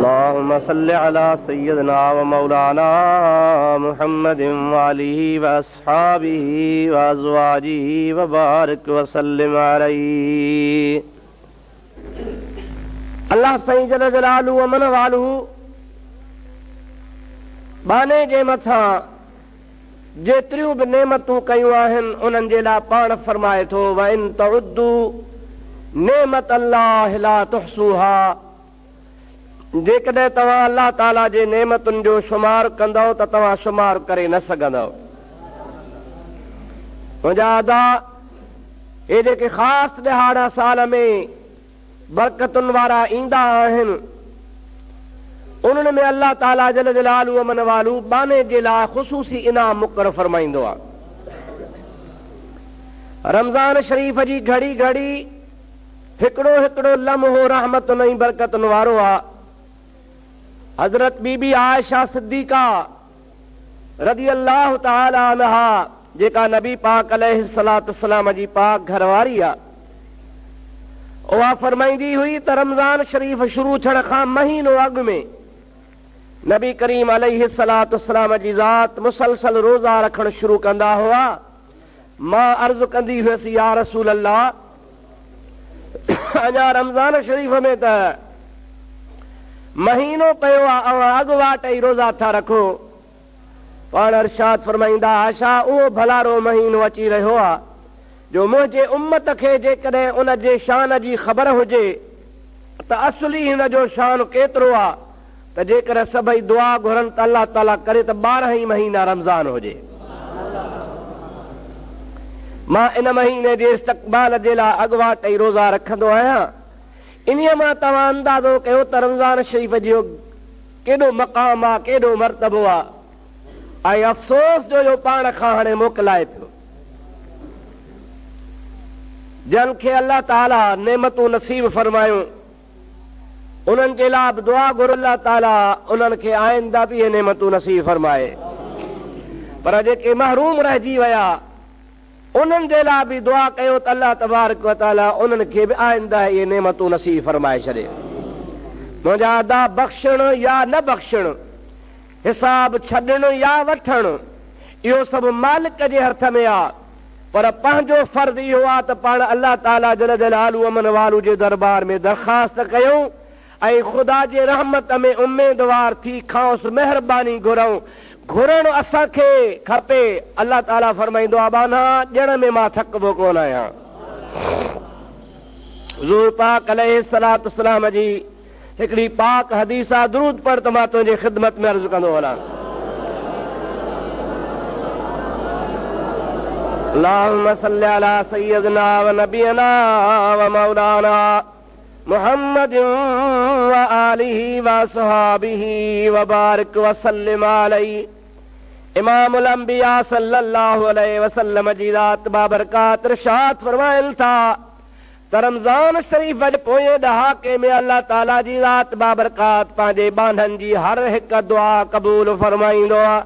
اللهم صل على سيدنا ومولانا محمد وآله وأصحابه وأزواجه وبارك وسلم عليه. الله سائين جل جلاله ومن والو ٻانهي جي مٿان جيتريون به نعمتون ڪيون آهن انهن جي لاءِ پاڻ فرمائي ٿو وإن تعدوا نعمت الله لا تحصوها. جيڪڏهن توهان الله تعاليٰ جي نعمتن جو شمار ڪندؤ ته توهان شمار ڪري نه سگهندؤ. منهنجا ادا، اهي جيڪي خاص ڏهاڙا سال ۾ برڪتن وارا ايندا آهن انهن ۾ الله تعاليٰ جل جلاله ومن والو ٻانهي جي لاءِ خصوصي انعام مقرر فرمائيندو آهي. رمضان شريف جي گهڙي گهڙي هڪڙو هڪڙو لمحو رحمتن ۽ برڪتن وارو آهي. حضرت بيبي عائشه صديقه رضي الله تعاليٰ عنها جيڪا نبي پاڪ عليه الصلوة والسلام جي پاڪ گهرواري آهي، اها فرمائيندي هئي ته رمضان شريف شروع ٿيڻ کان مهينو اڳ ۾ نبي ڪريم عليه الصلوة والسلام جي ذات مسلسل روزا رکڻ شروع ڪندا هئا. مان عرض ڪندي هئس، يا رسول الله، اڃا رمضان شريف ۾ ته مهينو پيو آهي، اوهان اڳواٽ ئي روزا ٿا رکو. پاڻ ارشاد فرمائيندا، عائشه، اهو ڀلارو مهينو اچي رهيو آهي جو منهنجي امت کي جيڪڏهن ان جي شان جي خبر هجي ته اصلي هن جو شان ڪيترو آهي، ته جيڪر سڀئي دعا گهرن ته الله تعاليٰ ڪري ته 12 ئي مهينا رمضان هجي. مان ان مهيني جي استقبال جي لاءِ اڳواٽ ئي روزا رکندو آهيان. انهيءَ مان توهان اندازو ڪيو ته رمضان شريف جو ڪيڏو مقام آهي، ڪيڏو مرتبو آهي. ۽ افسوس جو اهو پاڻ کان هاڻي موڪلائي پيو. جن کي الله تعاليٰ نعمتون نصيب فرمايون انهن جي لاءِ به دعا گهرو الله تعاليٰ انهن کي آئنده به اهي نعمتون نصيب فرمائي. پر جيڪي محروم رهجي ويا انهن جي لاءِ به دعا ڪيو ته الله تبارڪ و تعاليٰ انهن کي به آئنده اهي نعمتون نصيب فرمائي ڇڏي. منهنجا ادا، بخشڻ يا نه بخشڻ، حساب ڇڏڻ يا وٺڻ، اهو سڀ مالڪ جي هٿ ۾ آهي. پر پنهنجو فرض اهو آهي ته پاڻ الله تعاليٰ جل جلاله ومن والو جي دربار ۾ درخواست ڪيون ۽ خدا جي رحمت ۾ اميدوار ٿي کانئس مهرباني گهرون. گهرڻ اسان کي کپي. الله تعاليٰ فرمائيندو آهي، ٻانها، ڏيڻ ۾ مان ٿڪبو ڪونه آهيان. حضور پاڪ عليه الصلوة والسلام جي هڪڙي پاڪ حديث آهي، درود پڙهه ته مان تنهنجي خدمت ۾ عرض ڪندو هلان. اللهم صل على سيدنا ونبينا ومولانا محمد وآله وصحابه وبارك وسلم عليه. امام الانبياء صلى الله عليه وسلم جي ذات بابرڪات ارشاد فرمائن ٿا ته رمضان شريف جي پوئين ڏهاڪي ۾ الله تعاليٰ جي ذات بابرڪات پنهنجي ٻانهن جي هر هڪ دعا قبول فرمائيندو آهي.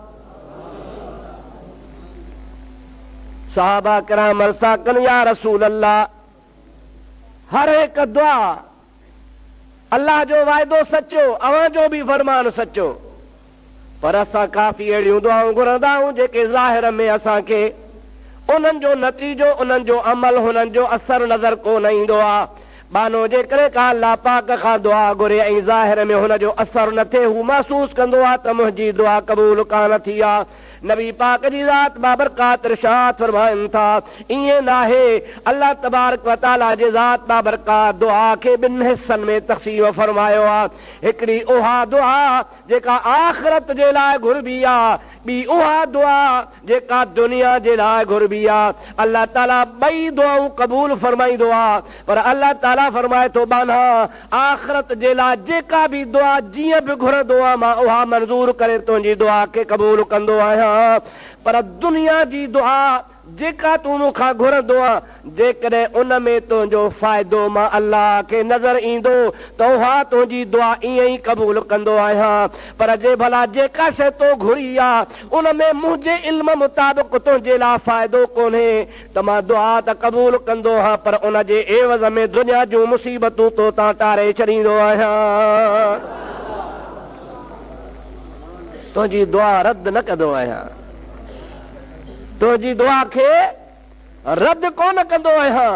صحابه ڪرام عرض ٿا ڪن، يا رسول الله، هر هڪ دعا الله جو واعدو سچو، اوهان جو به فرمان سچو، پر اسان ڪافي اهڙيون دعائون گهرندا آهيون جيڪي ظاهر ۾ اسان کي انهن جو نتيجو، انهن جو عمل، هنن جو اثر نظر ڪونه ايندو آهي. ٻانهو جيڪڏهن ڪا الله پاڪ کان دعا گهري ۽ ظاهر ۾ هن جو اثر نه ٿئي، هو محسوس ڪندو آهي ته منهنجي دعا قبول ڪانه ٿي آهي. نبي پاڪ جي ذات بابرڪات ارشاد فرمائن ٿا، ائين ناهي، الله تبارڪ و تعاليٰ جي ذات بابرڪات دعا کي ٻن حصن ۾ تقسيم فرمايو آهي. هڪڙي اها دعا جيڪا آخرت جي لاءِ گهربي آهي، ٻي اها دعا جيڪا دنيا جي لاءِ گهربي آهي. الله تعاليٰ ٻئي دعائون قبول فرمائيندو آهي، پر الله تعاليٰ فرمائي ٿو، ٻانها، آخرت جي لاءِ جيڪا به دعا جيئن به گهرندو آهي مان اها منظور ڪري تنهنجي دعا کي قبول ڪندو آهيان، پر دنيا جي دعا جيڪا تون مون کان گهرندو آهين، جيڪڏهن ان ۾ تنهنجو فائدو مان الله کي نظر ايندو ته اها تنهنجي دعا ائين ئي قبول ڪندو آهيان، پر جي ڀلا جيڪا شيءِ تو گهري آهي ان ۾ منهنجي علم مطابق تنهنجي لاءِ فائدو ڪونهي ته مان دعا ته قبول ڪندو آهيان، پر ان جي عيوض ۾ دنيا جون مصيبتون تو تان ٽاري ڇڏيندو آهيان. तुंहिंजी दुआ रद्द न कंदो आहियां, तुंहिंजी दुआ खे रद्द कोन कंदो आहियां,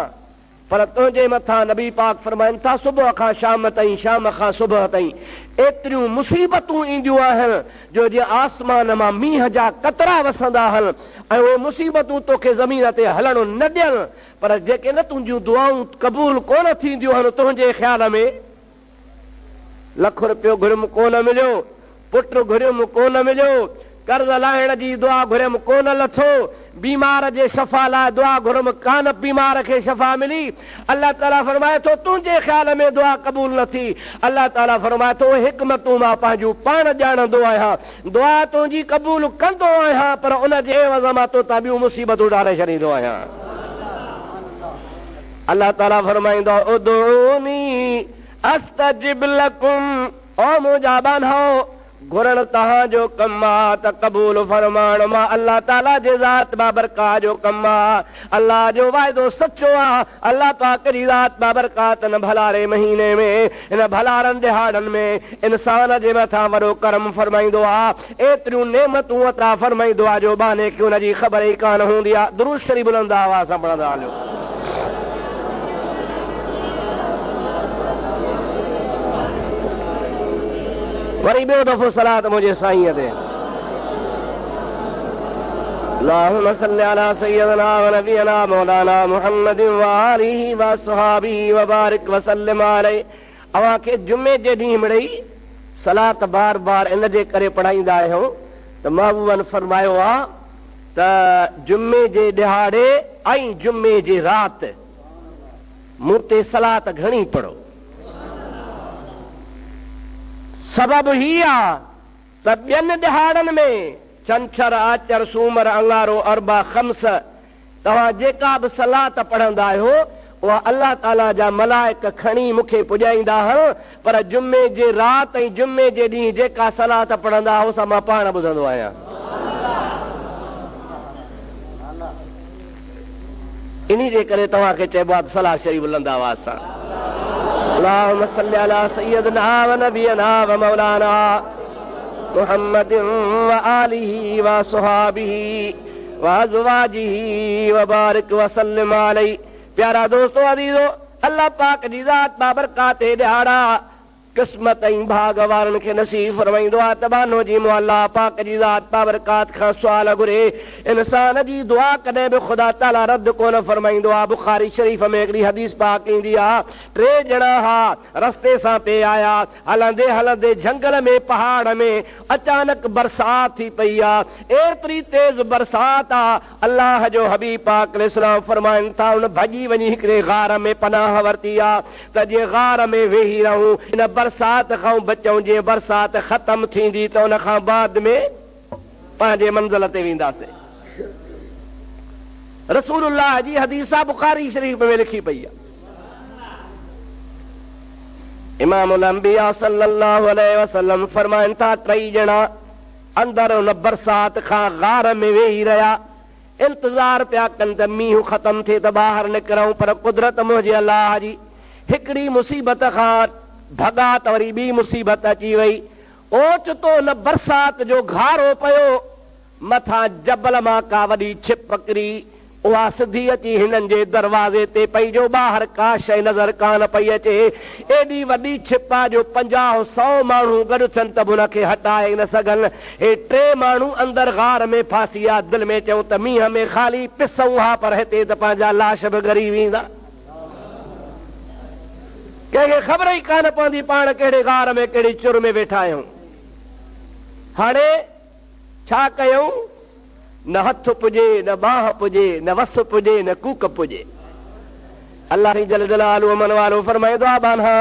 पर तुंहिंजे मथां नबी पाक फरमाइनि था, सुबुह खां शाम ताईं, शाम खां सुबुह ताईं एतिरियूं मुसीबतूं ईंदियूं आहिनि जो जीअं आसमान मां मींहं जा कतरा वसंदा आहिनि ऐं उहे मुसीबतूं तोखे ज़मीन ते हलणु न ॾियनि। पर जेके न तुंहिंजूं दुआऊं क़बूल कोन थींदियूं आहिनि, तुंहिंजे ख़्याल में लख रुपयो घुरियुमि कोन मिलियो, पुटु घुरियुमि कोन मिलियो, कर्ज़ लाहिण जी दुआ घुरियुमि कोन लथो, बीमार जे शफ़ा लाइ दुआ घुरियुमि कान बीमार खे शफ़ा मिली। अलाह ताला फरमाए थो तुंहिंजे ख़्याल में दुआ क़बूल न थी। अलाह ताला फरमाए थो हिकमतूं मां पंहिंजूं पाण ॼाणंदो आहियां, दुआ तुंहिंजी क़बूल कंदो आहियां, पर उन जे एवज़ मां तो तां ॿियूं मुसीबतूं ॾारे छॾींदो आहियां। अलाह ताला फरमाईंदो उदूनी अस्तजिब लकुम, ओ मुंहिंजा बान्हो, घुरण तव्हांजो कमु आहे त क़बूल फरमाइण मां अलाह ताला जे ज़ात बाबरकात जो कमु आहे। अलाह जो वाइदो सचो आहे। अलाह पाक जी ज़ात बाबरकात इन भलारे महीने में, इन भलारनि ॾिहाड़नि में इंसान जे मथां वॾो करम फरमाईंदो आहे, एतिरियूं नेमतूं अता फरमाईंदो आहे जो बाने खे हुनजी ख़बर ई कान हूंदी आहे। दुरूद शरीफ़ बुलंद आवाज़ सां पढ़ंदा हलियो। वरी ॿियो दफ़ो सलात मुंहिंजे साईंअ ते। अल्लाहुम्मा सल्लि अला सय्यिदिना व नबियिना मौलाना मुहम्मद व आलिहि व असहाबिहि व बारिक व सल्लिम अलैहि। अव्हांखे जुमे जे ॾींहुं मिड़ई सलात बार बार इन जे करे पढ़ाईंदा आहियूं त महबूबनि फरमायो आहे त जुमे जे ॾिहाड़े ऐं जुमे जी राति मूं ते सलात घणी पढ़ो। सबब ही आहे त ॿियनि ॾिहाड़नि में छंछर, आचर, सूमर, अंगारो, अरबा, ख़म्स तव्हां जेका बि सलात पढ़ंदा आहियो उहा अलाह ताला जा मलाइक खणी मूंखे पुॼाईंदा आहिनि, पर जुमे जे राति ऐं जुमे जे ॾींहुं जेका सलात पढ़ंदा आहियो सा मां पाण ॿुधंदो आहियां। इन जे करे तव्हांखे चइबो आहे सलाह शरीफ़ बुलंद आवाज़ सां। अल्लाहुम्मा सल्लि अला सय्यिदिना व नबियिना व मौलाना मुहम्मद व आलिहि व असहाबिहि व अज़वाजिहि व बारिक व सल्लिम अलैहि। प्यारा दोस्तो अज़ीज़ो, अलाह पाक जी ज़ात बाबरकात ॾिहाड़ा क़िस्मत ऐं भाग वारनि खे नसीब फरमाईंदो आहे त बानो जी मूं अलाह पाक जी ज़ात बाबरकात खां सुवाल घुरे। इंसान जी दुआ कॾहिं बि ख़ुदा ताला रद्द कोन फरमाईंदो आहे। बुखारी शरीफ़ में हिकिड़ी हदीस पाक ईंदी आहे, टे ॼणा हा रस्ते सां पे आया, हलंदे हलंदे जंगल में पहाड़ में अचानक बरसात थी पई आहे, एतिरी तेज़ बरसात आहे। अलाह जो हबीब पाक अलैहिस्सलाम फरमाइनि था हुन भॼी वञी हिकिड़े गार में पनाह वरिती आहे त जीअं गार में वेही रहूं, इन बरसात खां बचूं, जीअं बरसात ख़तमु थींदी त उन खां बाद में पंहिंजे मंज़िल ते वेंदासीं। रसूलुल्लाह जी हदीस बुखारी शरीफ़ में लिखी पई आहे। इमामुल अंबिया सल्लल्लाहु अलैहि वसल्लम फरमाइनि था टई ॼणा अंदरि उन बरसात खां गार में वेही रहिया, इंतज़ार पिया कनि त मींहुं ख़तमु थिए त ॿाहिरि निकिरूं, पर कुदरत मुंहिंजे अलाह जी हिकिड़ी मुसीबत खां भॻा त वरी ॿी मुसीबत अची वई। ओचितो न बरसात जो घारो पियो, मथां जबल मां का वॾी छिप पकड़ी, उहा सिधी अची हिननि जे दरवाज़े ते पई जो ॿाहिरि का शइ नज़र कान पई अचे। एॾी वॾी छिप आहे जो 50-100 माण्हू गॾु थियनि त बि हुनखे हटाए न सघनि। हे टे माण्हू अंदरि गार में फासी विया, दिलि में चऊं त मींहं में ख़ाली पिसूं हा, पर हिते त पंहिंजा लाश बि ॻरी वेंदा। कंहिंखे ख़बर ई कान पवंदी पाण कहिड़े गार में कहिड़ी चुर में वेठा आहियूं। हाणे छा कयूं, न हथु पुॼे, न ॿाह पुॼे, न वस पुॼे, न कूक पुॼे। अलाह जल जलालु मन वारो फरमाईंदो आहे, बान्हा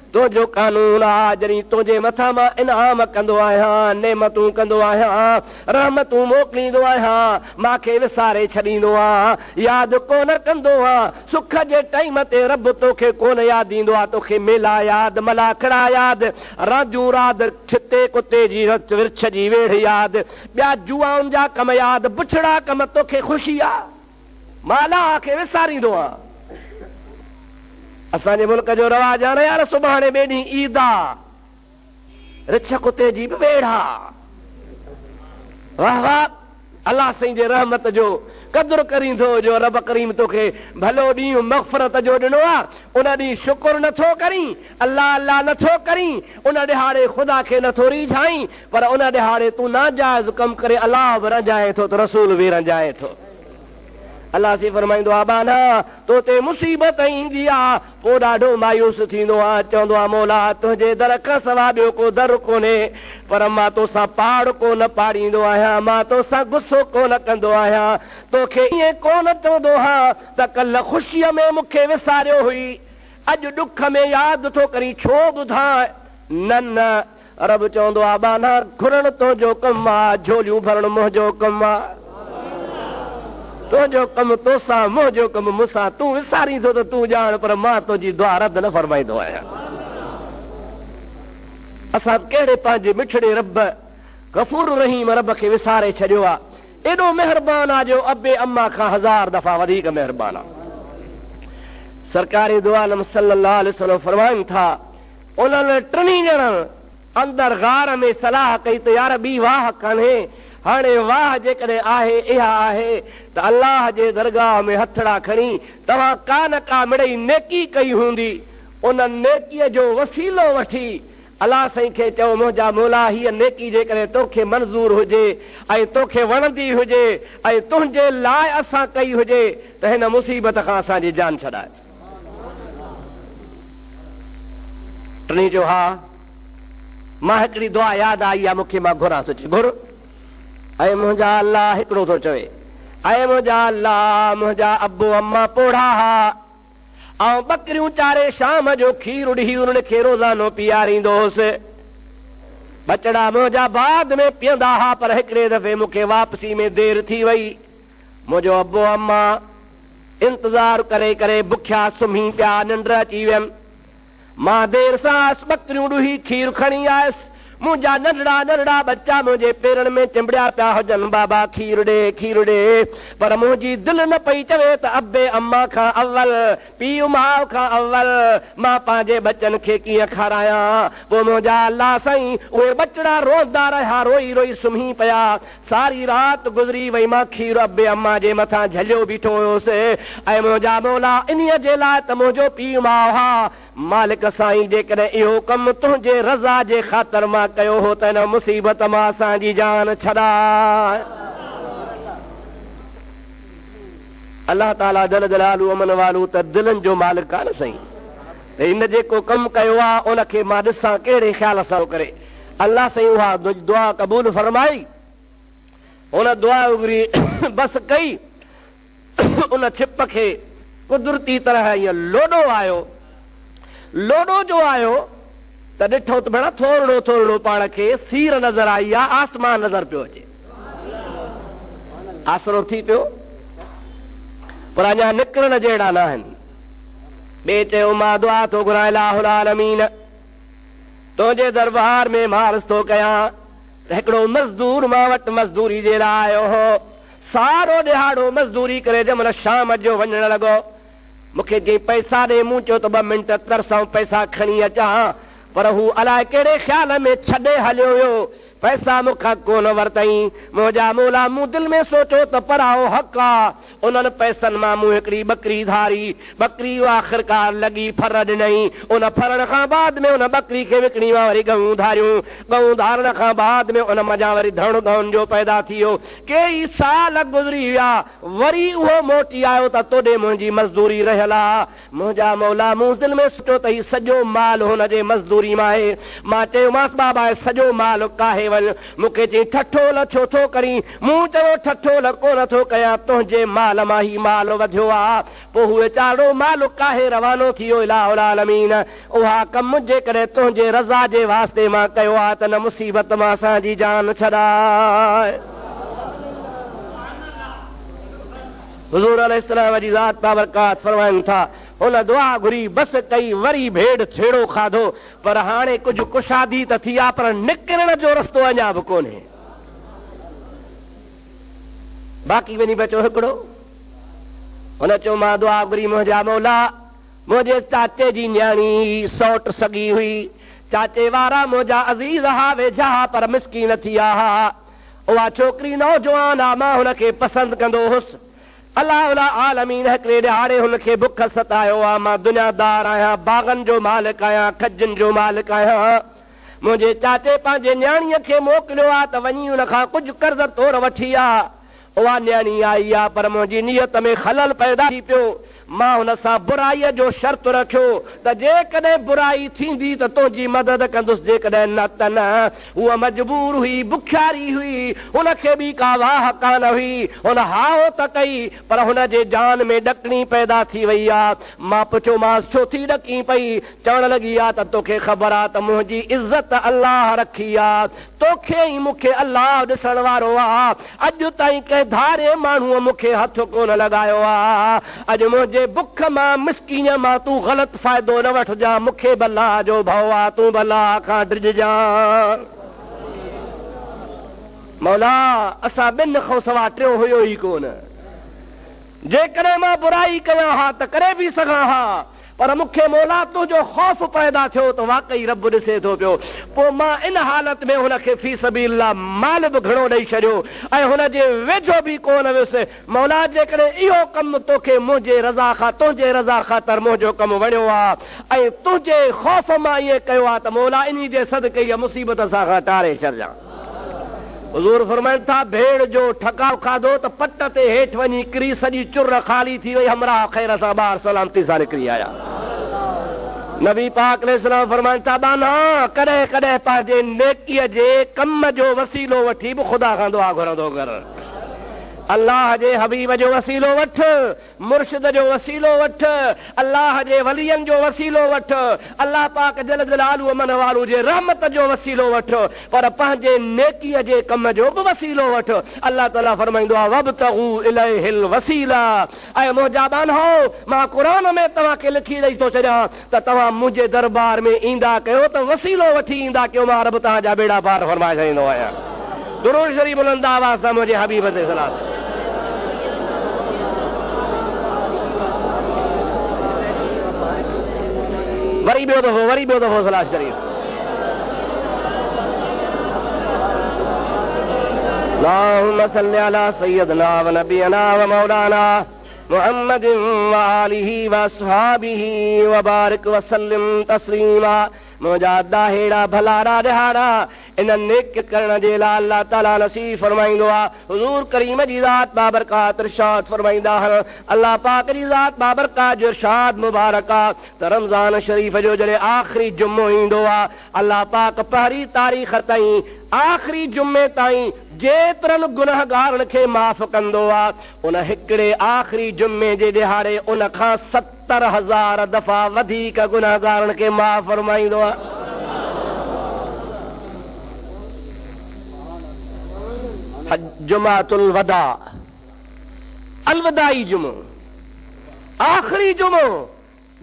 तुंहिंजो कानून आहे, जॾहिं तुंहिंजे मथां मां इनाम कंदो आहियां, नेमतूं कंदो आहियां, रहमतूं मोकिलींदो आहियां, मूंखे विसारे छॾींदो आहे, यादि कोन कंदो आहे। सुख जे टाइम ते रब तोखे कोन यादि ईंदो आहे, तोखे मेला यादि, मलाखड़ा यादि, रांदियूं रांदि, छिते कुते जी विरछ जी वेढ़ यादि, ॿिया जुआउनि जा कम यादि, बुछड़ा कम, तोखे ख़ुशी आहे, मां अलाह खे विसारींदो आहियां। असांजे मुल्क जो रवाज आहे यार, सुभाणे ॿिए ॾींहुं ईद आहे, रिछ कुते जी बि वेढ़ आहे। واهه واهه الله سائين جي رحمت جو قدر ڪرين ٿو جو رب ڪريم توکي ڀلو ڏينهن مغفرت جو ڏنو آ، ان ڏينهن شڪر نه ٿو ڪرين، الله الله نه ٿو ڪرين، ان ڏهاڙي خدا کي نه ٿو ريجهائين، پر ان ڏهاڙي تون ناجائز ڪم ڪري الله به رنجائين ٿو ته رسول به رنجائين ٿو. الله سائين فرمائيندو آ، ٻانها تو تي مصيبت ايندي آ، پوء ڏاڍو مايوس ٿيندو آن، چوندو آن مولا تنهنجي در کان سوا ٻيو ڪو در ڪونهي، پر مان توسان پاڙ ڪو نه پاڙيندو آهيان، مان توسان غصو ڪو نه ڪندو آهيان، توکي ائين ڪو نه چوندو هان ته ڪلهه خوشيء ۾ مون کي وساريو هئي، اڄ ڏک ۾ ياد ٿو ڪرين، ڇو ٻڌاء؟ نه نه، رب چوندو آ ٻانها گهرڻ تنهنجو ڪم آ، جهوليون ڀرڻ منهنجو ڪم آ. تنهنجو ڪم توسان، منهنجو ڪم مون سان. تون وسارين ٿو ته تون ڄاڻ پر مان تنهنجي دعا رد نه فرمائيندو آهيان. اسان ڪهڙي پنهنجي مٺڙي رب، غفور رحيم رب کي وساري ڇڏيو آ. ايڏو مهربان آ جو ابي اما کان هزار دفعا وڌيڪ مهربان آ. سرڪار دو عالم صلي الله عليه وسلم فرمائن ٿا. انهن ٽنهي ڄڻن اندر غار ۾ صلاح ڪئي ته يار ٻي واهه ڪانهي، هاڻي واهه جيڪڏهن آهي اها آهي ته الله جي درگاهه ۾ هٿڙا کڻي توهان ڪا نه ڪا مڙئي نيڪي ڪئي هوندي، ان نيڪيء جو وسيلو وٺي الله سائين کي چئو منهنجا مولا هيء نيڪي جيڪڏهن توکي منظور هجي ۽ توکي وڻندي هجي ۽ تنهنجي لاء اسان ڪئي هجي ته هن مصيبت کان اسان جي جان ڇڏاء. ٽنهي چيو، ها، مان هڪڙي دعا ياد آئي آ مون کي، مان گهران ٿو. چي، گهر. اي منهنجا الله، هڪڙو ٿو چوي، اي منهنجا الله، منهنجا ابو اما پوڙها ها، آئون ٻڪريون چاري شام جو کير ڏهي انهن کي روزانو پياريندو هوس. ٻچڙا منهنجا بعد ۾ پيئندا ها، پر هڪڙي دفعي مون کي واپسي ۾ دير ٿي وئي. منهنجو ابو اما انتظار ڪري ڪري بکيا سمهي پيا، ننڊ اچي وين. مان دير سان آيس، ٻڪريون ڏوهي کير کڻي آيس. منهنجا ننڍڙا ننڍڙا ٻچا منهنجي پيرن ۾ چنبڙيا پيا هجن، بابا کير ڏي، کير ڏي. پر منهنجي دل نه پئي چوي ته ابي اما کان اول، پيء ماء کان اول، مان پنهنجي ٻچن کي ڪيئن کارايان. پوء منهنجا الله سائين، اهي ٻچڙا روئندا رهيا، روئي روئي سمهي پيا. ساري رات گذري وئي مان کير ابي اما جي مٿان جهليو بيٺو هيس اي منهنجا مولا انهيء جي لاء ته منهنجو پيء ماء ها مالڪ سائين جيڪڏهن اهو ڪم تنهنجي رضا جي خاطر مان ڪيو هو ته هن مصيبت مان اسان جي جان ڇڏاء. الله تعاليٰ جل جلاله امن والو ته دلن جو مالڪ آ نه سائين ته هن جيڪو ڪم ڪيو آ ان کي مان ڏسان ڪهڙي خيال سان ٿو ڪري. الله سائين اها دعا قبول فرمائي. هن دعا گهري بس ڪئي. ان ڇپ کي قدرتي طرح ائين لوڏو آيو. لوڏو جو آيو ته ڏٺو ته ڀيڻا ٿورڙو ٿورڙو پاڻ کي سير نظر آئي آ، آسمان نظر پيو اچي. آسرو ٿي پيو پر اڃا نڪرڻ جهڙا ناهن. ٻئي چيو مان دعا ٿو گهران الٰه العالمين! تنهنجي دربار ۾ مان عرض ٿو ڪيان ته هڪڙو مزدور مان وٽ مزدوري جي لاء آيو هو. سارو ڏهاڙو مزدوري ڪري جنهن مهل شام جو وڃڻ لڳو، مون کي چيائين پئسا ڏي، مون چيو ته ٻه منٽ ترس آئون پئسا کڻي اچان، پر هو الائي ڪهڙي خيال ۾ ڇڏي هليو ويو. پئسا مون کان ڪونه ورتائين. منهنجا مولا مون دل ۾ سوچيو ته پرائو حق آ. انهن پئسن مان مون هڪڙي ٻڪري ڌاري. ٻڪري آخرڪار لڳي ڦر ڏنائين. ان ڦرڻ کان بعد ۾ ان ٻڪري کي وڪڻي مان وري ڳئون ڌاريون. ڳئون ڌارڻ کان بعد ۾ ان منجهان وري ڌڻ ڳئون جو پيدا ٿي ويو. ڪيئي سال گذري ويا. وري اهو موٽي آيو ته توڏي منهنجي مزدوري رهيل آ. منهنجا مولا مون دل ۾ سوچيو ته هي سڄو مال هن جي مزدوري مان آهي. مان چيومانس بابا هي سڄو مال ڪاهي وڃ. مون کي چيائين ٺٺول ڇو ٿو ڪرين؟ مون چيو ٺٺول ڪونه ٿو ڪيان تنهنجي مال مان هي مال وڌيو آ. پوء هو ويچارو مال ڪاهي روانو ٿي ويو اله العالمين اها ڪم جيڪڏهن تنهنجي رضا جي واسطي مان ڪيو آ ته هن مصيبت مان اسان جي جان ڇڏاء. حضور عليه السلام جي ذات بابرڪات فرمائن ٿا، هن دعا گهري، بس ڪئي، وري ڀيڙ ٿيڙو کاڌو، پر هاڻي ڪجهه ڪشادي ته ٿي آ، پر نڪرڻ جو رستو اڃا به ڪونهي. باقي وڃي بچيو هڪڙو. هن چيو، مان دعا گهري، منهنجا مولا! منهنجي چاچي جي نياڻي سئوٽ سڳي هئي. چاچي وارا منهنجا عزيز ها، ويجها ها، پر مسڪين ٿي ويا ها. اها ڇوڪري نوجوان آ، مان هن کي پسند ڪندو هوس. الله العالمين هڪڙي ڏهاڙي هن کي بک ستايو آ، مان دنيادار آهيان، باغن جو مالڪ آهيان، کجين جو مالڪ آهيان. منهنجي چاچي پنهنجي نياڻيء کي موڪليو آ ته وڃي ان کان ڪجهه قرض طور وٺي آ. اها نياڻي آئي آ پر منهنجي نيت ۾ خلل پيدا ٿي پيو. مان هن سان برائيء جو شرط رکيو ته جيڪڏهن برائي ٿيندي ته تنهنجي مدد ڪندس جيڪڏهن نه ته نه. هوء مجبور هئي، بکياري هئي، هن کي ٻي ڪا واهه ڪانه هئي. هن هائو ته ڪئي پر هن جي جان ۾ ڏڪڻي پيدا ٿي وئي آ. مان پڇيومانس ڇو ٿي ڏڪين پئي؟ چوڻ لڳي آ ته توکي خبر آ ته منهنجي عزت الله رکي آ. توکي ۽ مون کي الله ڏسڻ وارو آ. اڄ تائين ڪنهن ڌارئين ماڻهوء مون کي هٿ ڪونه لڳايو آ. اڄ منهنجي بک مان، مسڪينيء مان تون غلط فائدو نه وٺجان. مون کي به الله جو ڀؤ آ، تون به الله کان ڊڄجان. مولا! اسان ٻن کان سوا ٽيون هيو ئي ڪونه. جيڪڏهن مان برائي ڪيان ها ته ڪري به سگهان ها. پر مون کي مولا تنهنجو خوف پيدا ٿيو ته واقعي رب ڏسي ٿو پيو. پوء مان ان حالت ۾ هن کي في سبيل الله مال به گهڻو ڏئي ڇڏيو ۽ هن جي ويجهو به ڪونه ويس. مولا جيڪڏهن اهو ڪم توکي منهنجي رضا خا تنهنجي رضا خاطر منهنجو ڪم وڻيو آ ۽ تنهنجي خوف مان ائين ڪيو آ ته مولا انهي جي صدقي اها مصيبت اسان کان ٽاري ڇڏجان. حضور فرمائن ٿا، ڀيڙ جو ٺڪاء کاڌو ته پٽ تي هيٺ وڃي ڪري سڄي چر خالي ٿي وئي، همراهه خير سان ٻاهر سلامتي سان نڪري آيا. نبي پاڪ عليه السلام فرمائن ٿا، ٻانها! ڪڏهن ڪڏهن پنهنجي نيڪيء جي ڪم جو وسيلو وٺي به خدا کان دعا گهرندو ڪر. الله جي حبيب جو وسيلو وٺ، مرشد جو وسيلو وٺ، الله جي ولين جو وسيلو وٺ، الله پاڪ جل جلاله من والو جي رحمت جو وسيلو وٺ، پر پنهنجي نيڪيء جي ڪم جو به وسيلو وٺ. الله تعاليٰ فرمائيندو آهي، وابتغوا اليه الوسيلة اي منهنجا ٻانهؤ! مان قرآن ۾ توهان کي لکي ڏئي ٿو ڇڏيان ته توهان منهنجي دربار ۾ ايندا ڪيو ته وسيلو وٺي ايندا ڪيو مان رب توهان جا ٻيڙا پار فرمائي ڇڏيندو آهيان. درود شريف بلند آواز سان منهنجي حبيب تي صلات. وري ٻيو دفعو وري ٻيو دفعو صلات شريف. اللهم صل علي سيدنا ونبينا ومولانا محمد وآله واصحابه وبارڪ وسلم تسليما منهنجا ڏاهيڙا ڀلارا ڏهاڙا ان نيڪ ڪرڻ جي لاء الله تعالي نصيب فرمائيندو آ حضور ڪريم جي ذات بابرڪات ارشاد فرمائيندا آهن الله پاڪ جي ذات بابرڪات جو ارشاد مبارڪ آ ته رمضان شريف جو جڏهن آخري جمعو ايندو آ الله پاڪ پهرين تاريخ تائين آخري جمعي تائين جيترن گنهگارن کي معاف ڪندو آ ان هڪڙي آخري جمعي جي ڏهاڙي ان کان 70,000 دفعا وڌيڪ گنهگارن کي معاف فرمائيندو آ. جمعة الوداع، الوداعي جمعو، آخري جمعو،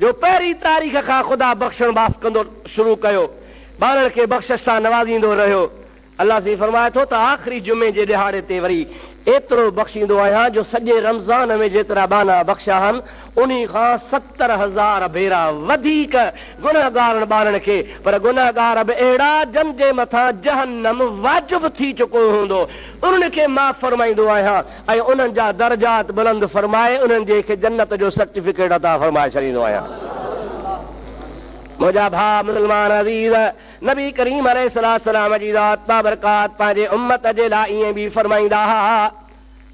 جو پهرين تاريخ کان خدا بخشڻ معاف ڪندو شروع ڪيو، ٻانهن کي بخشش سان نوازيندو رهيو. الله سائين فرمائي ٿو ته آخري جمعي جي ڏهاڙي تي وري ايترو بخشيندو آهيان جو سڄي رمضان ۾ جيترا ٻانها بخشيا آهن انهي کان 70,000 ڀيرا وڌيڪ گنهگارن ٻانهن کي پر گنهگار به اهڙا جن جي مٿان جهنم واجب ٿي چڪو هوندو انهن کي معاف فرمائيندو آهيان ۽ انهن جا درجات بلند فرمائي انهن جي کي جنت جو سرٽيفڪيٽ عطا فرمائي ڇڏيندو آهيان. منهنجا ڀاء مسلمان عزيز! نبي ڪريم عليه الصلوة والسلام جي ذات بابرڪات پنهنجي امت جي لاء ائين به فرمائيندا ها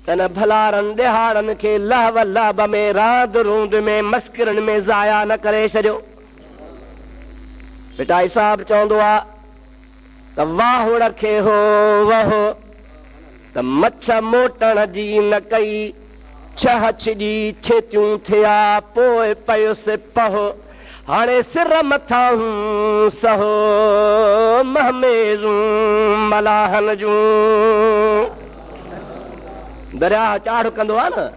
ته نه ڀلارن ڏهاڙن کي لهو لعب ۾ راند روند ۾ مسڪرن ۾ ضايع نه ڪري ڇڏيو. ڀٽائي صاحب چوندو آ ته واهڙ کي هو وهه ته مڇ موٽڻ جي نه ڪئي، ڇهه ڇڄي ڇيتيون ٿيا پوء پيس پهه. هاڻي سر مٿاهون سهو مهميزون ملاحن جون. درياهه چاڙهه ڪندو آهي نه،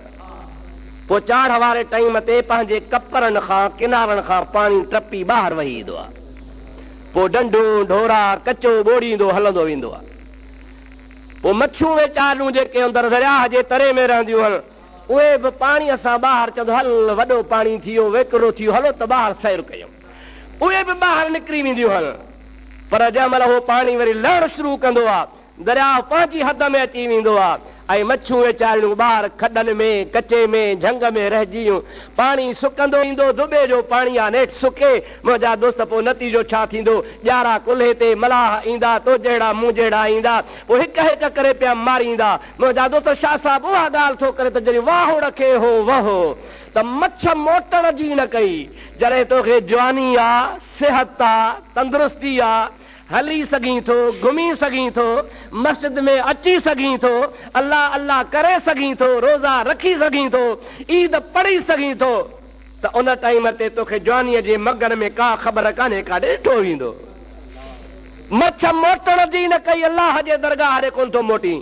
پوء چاڙهه واري ٽائيم تي پنهنجي ڪپرن کان، ڪنارن کان پاڻي ٽپي ٻاهر وهي ايندو آهي. پوء ڍنڍون، ڍورا، ڪچو ٻوڙيندو هلندو ويندو آهي. پوء مڇيون ويچاريون جيڪي اندر درياهه جي تري ۾ رهنديون هن، اهي به پاڻيء سان ٻاهر چوندو هل وڏو پاڻي ٿي ويو، ويڪرو ٿي ويو، هلو ته ٻاهر سير ڪيون. اهي به ٻاهر نڪري وينديون هن. پر جنهن مهل اهو پاڻي وري لهڻ شروع ڪندو آ درياء پنهنجي حد ۾ اچي ويندو آ ۽ مڇون ويچاريون ٻاهر کڏن ۾، ڪچي ۾، جهنگ ۾ رهجي ويون. پاڻي سڪندو ايندو، دٻي جو پاڻي آ نيٺ سڪي. منهنجا دوست پوء نتيجو ڇا ٿيندو؟ ڄارا ڪلهي تي، ملاح ايندا، تو جهڙا مون جهڙا ايندا، پوء هڪ هڪ ڪري پيا ماريندا. منهنجا دوست شاهه صاحب اها ڳالهه ٿو ڪري ته جڏهن واهڙ کي هو وهو ته مڇ موٽڻ جي نه ڪئي. جڏهن توکي جواني آ، صحت آ، تندرستي آ، هلي سگهين ٿو، گهمي سگهين ٿو، مسجد ۾ اچي سگهين ٿو، الله الله ڪري سگهين ٿو، روزا رکي سگهين ٿو، عيد پڙهي سگهين ٿو ته ان ٽائيم تي توکي جوانيء جي مگن ۾ ڪا خبر ڪانهي ڪا ڏٺو ويندو. مڇ موٽڻ جي نه ڪئي الله جي درگاهه ڏي ڪونه ٿو موٽين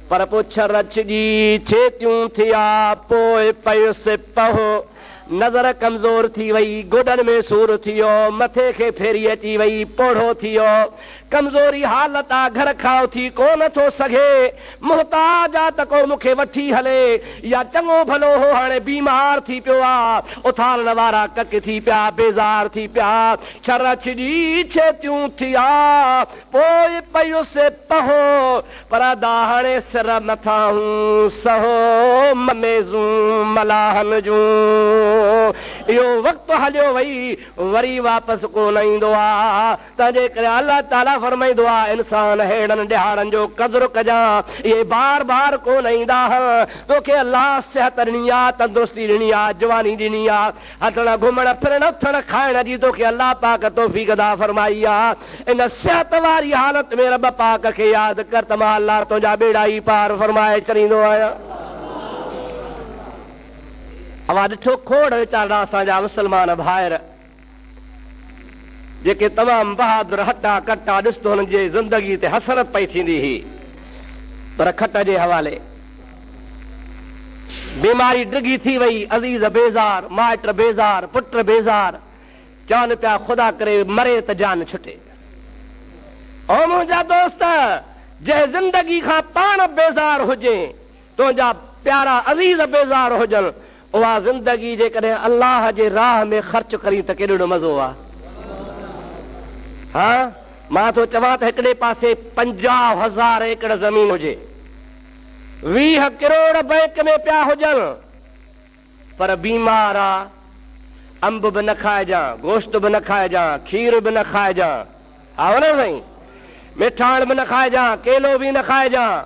پر پوء ڇر ڇڄي ڇيتيون ٿيا پوء پيس پهو. نظر ڪمزور ٿي وئي، گوڏن ۾ سور ٿي ويو، مٿي کي ڦيري اچي وئي، پوڙهو ٿي ويو، ڪمزوري حالت آ، گهر کان اٿي ڪونه ٿو سگهي، محتاج آ ته ڪو مون کي وٺي هلي، يا چڱو ڀلو هو هاڻي بيمار ٿي پيو آ، اٿارڻ وارا ڪڪ ٿي پيا، بيزار ٿي پيا، ڇر ڇڄي ڇيتيون ٿيا، پوء پيس پهو، پر ادا هاڻي سر مٿاهون سهو مميزون ملاحن جون. اهو وقت هليو وئي وري واپس ڪو نه ايندو آ. تنهنجي ڪري الله تعاليٰ فرمائيندو آ انسان ههڙن ڏهاڙن جو قدر ڪجان اهي بار بار ڪو نه ايندا. توکي الله صحت ڏني آ، تندرستي ڏني آ، جواني ڏني آ. هلڻ گهمڻ ڦرڻ اٿڻ کائڻ جي توکي الله پاڪ توفيق عطا فرمائي آ ان صحت واري حالت ۾ رب پاڪ کي ياد ڪر ته مان الله تنهنجا ٻيڙا ئي پار فرمائي ڇڏيندو آهيان. اوهان ڏٺو کوڙ ويچارا اسان جا مسلمان ڀائر جيڪي تمام بهادر هٽا ڪٽا ڏس ته هنن جي زندگي تي حسرت پئي ٿيندي هئي پر کٽ جي حوالي بيماري ڊگهي ٿي وئي عزيز بيزار مائٽ بيزار پٽ بيزار چون پيا خدا ڪري مري ته جان ڇٽي او منهنجا دوست جنهن زندگي کان پاڻ بيزار هجين تنهنجا پيارا عزيز بيزار هجن، اها زندگي جيڪڏهن الله جي راهه ۾ خرچ ڪرين ته ڪيڏو نه مزو آ. ها، مان ٿو چوان ته هڪڙي پاسي 50,000 ايڪڙ زمين هجي، 20 ڪروڙ بئنڪ ۾ پيا هجن، پر بيمار آ، انب به نه کائجان، گوشت به نه کائجان، کير به نه کائجان. ها نه سائين، مٺاڻ به نه کائجان، ڪيلو به نه کائجان.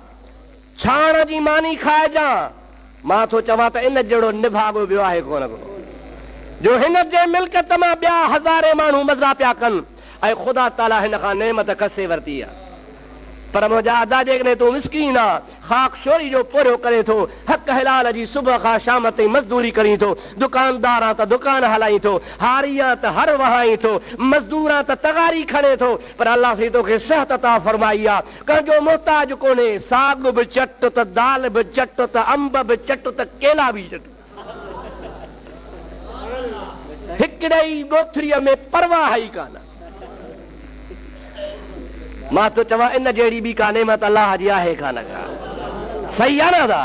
ڇاڻ جي ماني کائجان. مان ٿو چوان ته ان جهڙو نڀاڳو ٻيو آهي ڪونه ڪو، جو هن جي ملڪيت مان ٻيا هزارين ماڻهو مزا پيا ڪن ۽ خدا تعاليٰ هن کان نعمت کسي ورتي آهي. پر منهنجا ادا جيڪڏهن تون مسڪين آن، خاڪ شوري جو پورهيو ڪرين ٿو، حق حلال جي صبح کان شام تائين مزدوري ڪرين ٿو، دڪاندار آن ته دڪان هلائين ٿو، هاري آن ته هر وهائين ٿو، مزدور آن ته تغاري کڻين ٿو، پر الله سائين توکي صحت عطا فرمائي آ، ڪنهن جو محتاج ڪونهي، ساڳ به چٽ ته دال به چٽ ته انب به چٽ ته ڪيلا به چٽ. هڪڙي ئي ڳوٿريء ۾ پرواهه ئي ڪانه. مان ٿو چوان ان جهڙي ٻي ڪا نعمت الله جي آهي ڪانه ڪا. صحيح آ نه ادا؟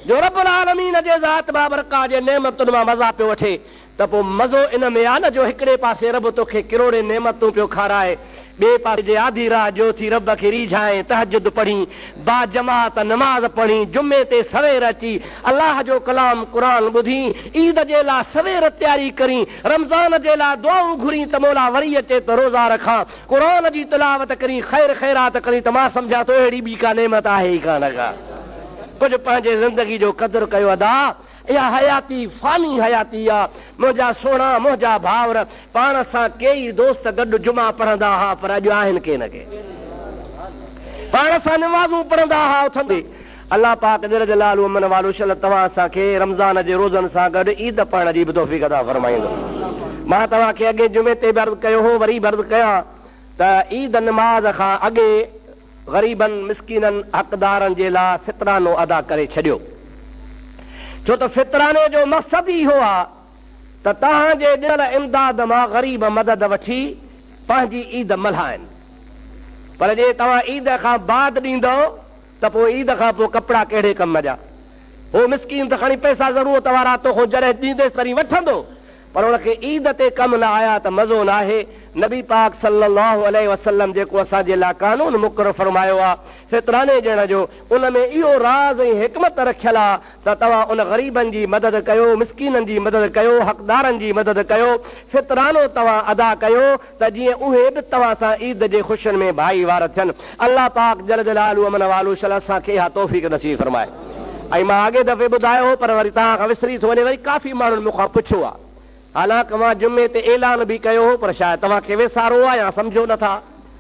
جو رب العالمين جي ذات بابرڪات جي نعمتن مان مزا پيو وٺي ته پوء مزو ان ۾ آ نه جو هڪڙي پاسي رب توکي ڪروڙين نعمتون پيو کارائي، ٻئي پاسي جي آڌي رات جو اٿي رب کي ريجهائين، تهجد پڙهين، باجماعت نماز پڙهين، جمعي تي سوير اچي الله جو ڪلام قرآن ٻڌين، عيد جي لا سوير تياري ڪرين، رمضان جي لا دعائون گهرين ته مولا وري اچي ته روزا رکان، قرآن جي تلاوت ڪرين، خير خيرات ڪرين ته مان سمجهان ٿو اهڙي ٻي ڪا نعمت آهي ئي ڪانه ڪا. ڪجهه پنهنجي زندگي جو قدر ڪيو ادا. اها حياتي فاني حياتي آ. منهنجا سهڻا، منهنجا ڀائر، پاڻ سان ڪيئي دوست گڏ جمعا پڙهندا ها پر اڄ آهن ڪين ڪي. پاڻ سان نمازون پڙهندا ها اٿندي. الله پاڪ جل جلاله من والو شل توهان اسان کي رمضان جي روزن سان گڏ عيد پڙهڻ جي به توفيق عطا فرمائيندو. مان توهان کي اڳئين جمعي تي به عرض ڪيو هو وري به عرض ڪيان ته عيد نماز کان اڳي غريبن، مسڪينن، حقدارن جي لاء فطرانو ادا ڪري ڇڏيو. ڇو ته فطراني جو مقصد ئي اهو آ ته توهان جي ڏنل امداد مان غريب مدد وٺي پنهنجي عيد ملهائن. پر جي توهان عيد کان بعد ڏيندؤ ته پوء عيد کان پوء ڪپڙا ڪهڙي ڪم جا؟ هو مسڪين ته کڻي پئسا ضرورت وارا توکان جڏهن ڏينديس تڏهن وٺندو پر ان کي عيد تي ڪم نه آيا ته مزو ناهي، نبي پاڪ صلّي اللّٰه عليه وسلّم جيڪو اسان جي لاء قانون مقرر فرمايو آ، فطراني ڏيڻ جو، ان ۾ اهو راز ۽ حڪمت رکيل آ ته توهان ان غريبن جي مدد ڪيو، مسڪينن جي مدد ڪيو، حقدارن جي مدد ڪيو، فطرانو توهان ادا ڪيو ته جيئن اهي به توهان سان عيد جي خوشين ۾ ڀائيوار ٿين. الله پاڪ جل جلاله امن والو شل اسان کي اها توفيق نصيب فرمائي. ۽ مان اڳي دفعي ٻڌايو هو پر وري توهان کان وسري ٿو وڃي وري ڪافي ماڻهن مون کان پڇيو آ. حالانڪ مان جمعي تي اعلان به ڪيو هو پر شايد توهان کي ويسارو آ يا سمجهو نه ٿا.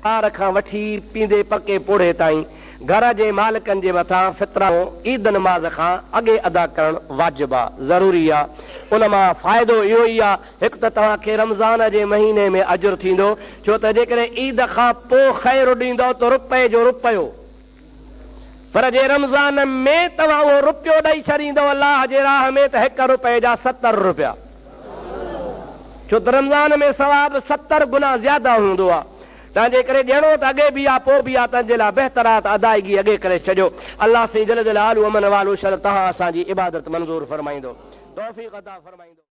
ٻار کان وٺي پيندي پڪي پوڙهي تائين گهر جي مالڪن جي مٿان فطرانو عيد نماز کان اڳي ادا ڪرڻ واجب آ، ضروري آ. ان مان فائدو اهو ئي آ، هڪ ته توهان کي رمضان جي مهيني ۾ اجر ٿيندو، ڇو ته جيڪڏهن عيد کان پوء خير ڏيندؤ ته رپئي جو رپيو، پر جي رمضان ۾ توهان اهو رپيو ڏئي ڇڏيندؤ الله جي راهه ۾ ته هڪ رپئي جا 70 رپيا. ڇو ته رمضان ۾ ثواب 70 گنا زياده هوندو آهي. تنهن جي ڪري ڏيڻو ته اڳي به آ پوء به آ، تنهن جي لاء بهتر آ ته ادائگي اڳي ڪري ڇڏيو. الله سائين جل جلاله امن والو شل توهان اسان جي عبادت منظور فرمائيندو. توفيق عطا فرمائيندو.